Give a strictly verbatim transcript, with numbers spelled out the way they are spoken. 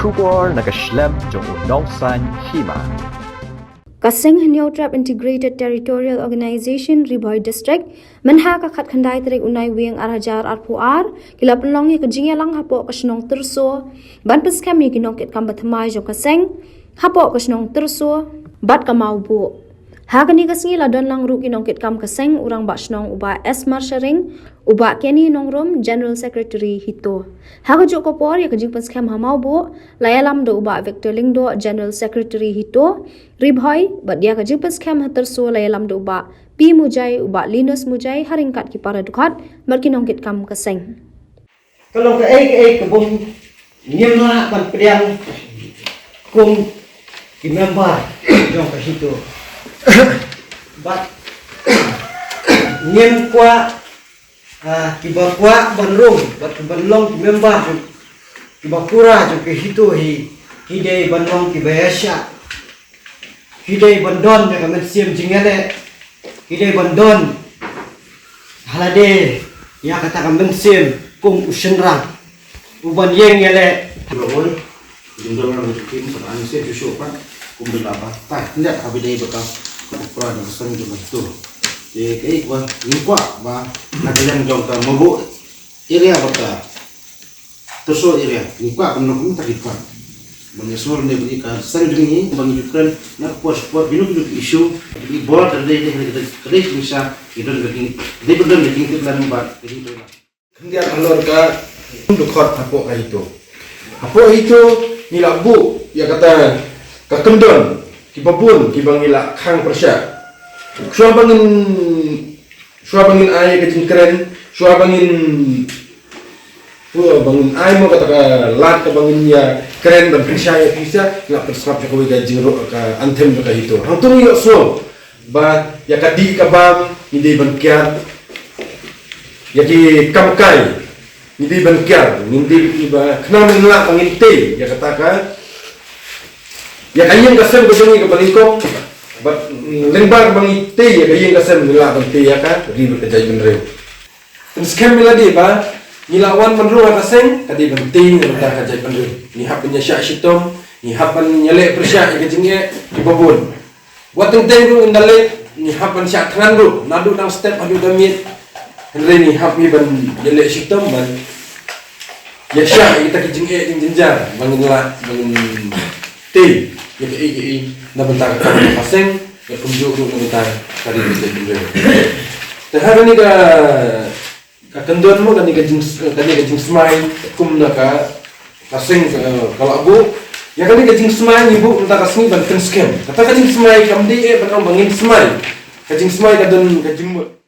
Khubor na ka shlem jong u nongsan hima. Ka Seng Hynñiewtrep Integrated Territorial Organization Ri Bhoi District, mynha ka khatkhyndai tarik u Naiwieng ar hajar arphew ar, ki la pynlong ïa ka jingïalang hapoh ka shnong Tyrso, ban pynskhem ïa ki nongkitkam bathymmai jong ka seng hapoh ka shnong Tyrso bad ka Mawbuh. Ha kane ka sngi la don lang ruh ki nongkitkam ka seng, u Rangbah Shnong u Bah S Marsharing, u Bah Kenny Nongrum, General Secretary HITO. Ha kajuh ka por, ïa ka jingpynskhem ha Mawbuh la ïalam da u Bah Victor Lyngdoh, General Secretary HITO Ri Bhoi, bad ïa ka jingpynskhem ha Tyrso la ïalam da u Bah P Mujai, u Bah Linus Mujai, ha ryngkat ki para dkhot bad ki nongkitkam ka seng. Ka long kaei kaei kaba ngim lah ban pdiang kum ki member jong ka HITO. Bad ngim kwah, ah, kiba kwah ban rung bad kiba long ki member jong, kiba pura jong ka HITO hi, ki dei ban long kiba ïasyah. Ki dei ban don ïa ka mynsiem jingïaleh. Ki dei ban don ha lade ïa kata ka mynsiem kum u shynrang, u ban ïeng ïaleh. Ba oi, jingdon lang jong ki, sa an se ju shu pat kum dei la ba. Ta, nda ha ba dei ba ka, ka pra na seng jong ka HITO. Te kaei ba ngi kwah ba na ka liang jong ka Mawbuh area bad ka Tyrso area, ngi kwah ban long kumta ki kwah. Ban ïasngew ne ba ka seng jong ngi, ba ngi ju kren na ka por sha ka por, kino kino ki issue, ki bor ka dei, ka dei, ka dei, ka dei jingshisha, ki don ka jing, ka dei ban don ka jingtip lem bad ka jingtrei lang. Khyndiat halor ka dkhot hapoh ka HITO. Hapoh HITO ngi la buh ïa kata ka kyndon kiba bun kiba ngi la khang pyrshah. Shuwa ba ngin Shuwa ba ngin ai ka jingkren, shuwa ba ngin, shuwa ba ngin ai mo kata ka lad kaba ngin ïa kren ban pynshai ïa pisa, ngi la pynsngap ïa kawei ka jingruh ka anthem jong ka HITO. Hangto ngi ïohsngew ba ïa ka dih ka bam ngi dei ban kiar, ïa ki kam kai ngi dei ban kiar, ngin dei ba khnang ngin lah ba ngin tei ïa kata ka, ïa ka ïing ka sem ka jong ngi kaba nyngkong, bad, mm, lyngba ba ngi tei ïa ka ïing ka sem ngi lah ban tei ïa ka ri bad ka jaitbynriew. Pynskhem ïa lade ba ngi la wan ban rung ha ka seng, ka dei ban tei na ka bynta ka jaitbynriew. Ngi hap ban ïashah shitom, ngi hap ban ïaleh pyrshah ïa ka jingeh kiba bun. Wat teng teng ruh ynda leit ngi hap ban shah thngan ruh, naduh dang step haduh da miet. Hynrei ngi hap hi ban ïaleh shitom ban ïashah ïa kita ki jingeh jingjynjar ba ngin lah ban tei ïa kaei kaei na bynta ka kam ka seng, ïa kumjuh ruh na bynta ka ri ka jaitbynriew. Te ha kane ka Ka kyndon mo kane ka jing, kane ka jingsmai kum na ka, ka seng, eh, ka la buh. Ïa kane ka jingsmai ngi buh mynta ka sngi ban pynskhem. Kata ka jingsmai kam dei eh ban ong ba ngin smai. Ka jingsmai ka don ka jingmut.